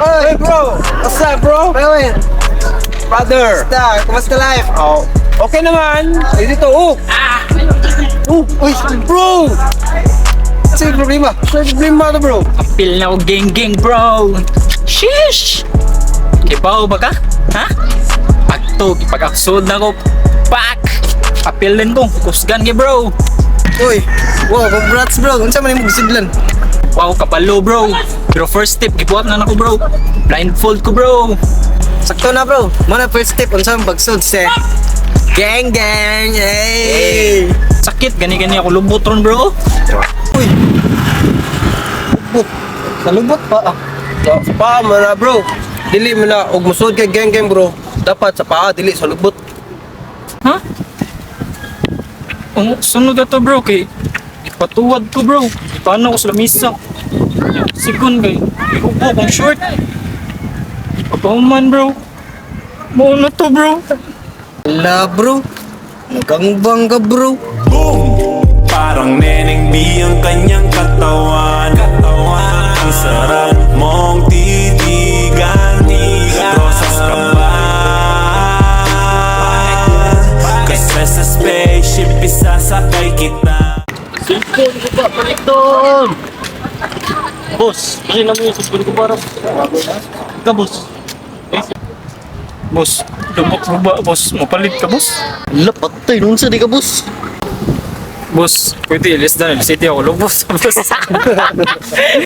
Hey bro! What's up, bro? Bro, Brother! kumusta? Kumusta life? Oh, okay naman. Eh, dito, oh! Oh, Uy, bro! ano yung problema? Sa problema to, bro? Apil na ko gang gang, bro. Sheesh! Kibaw ba ka? Ha? Pagto, pag-aksod na ko. Pak! Apil din ko. Kusgan kay bro. Uy, wow, congrats, bro. Unsa man imong gisudlan? Wow, kabalo, bro. Pero first step, gibuhat na nako, bro. Blindfold ko, bro. Sakto na, bro. Mo na first step unsa man pagsud sa gang gang. Hey! Sakit, gani-gani ako lubot ron, bro. Uy. Lubot. Nalubot pa ah. Sa paa mo na, bro. Dili mo na, og musod kay gang gang, bro. Dapat sa paa, dili sa lubot. Ha? Ang sunod na to, bro, kay ipatuwad ko, bro. Paano ko sa lamisa? Sigon kay iubo kong short. Papahuman, bro. Mao na to, bro. Ala, bro. Nagangbang ka, bro. Boom! Parang Neneng B ang kanyang katawan. Katawan. Ang sarap mong titigan. Rosas ka ba? Kasi sa spaceship isasakay kita. Cellphone ko ba? Paliton! Boss, kasi naman yung cellphone ko para. Ka, boss. Eh, boss, lubok mo ba, boss? Mapalit ka, boss? Ala, patay. Unsa di ka, boss? Boss, pwede, less than, city ako. Lubos, boss.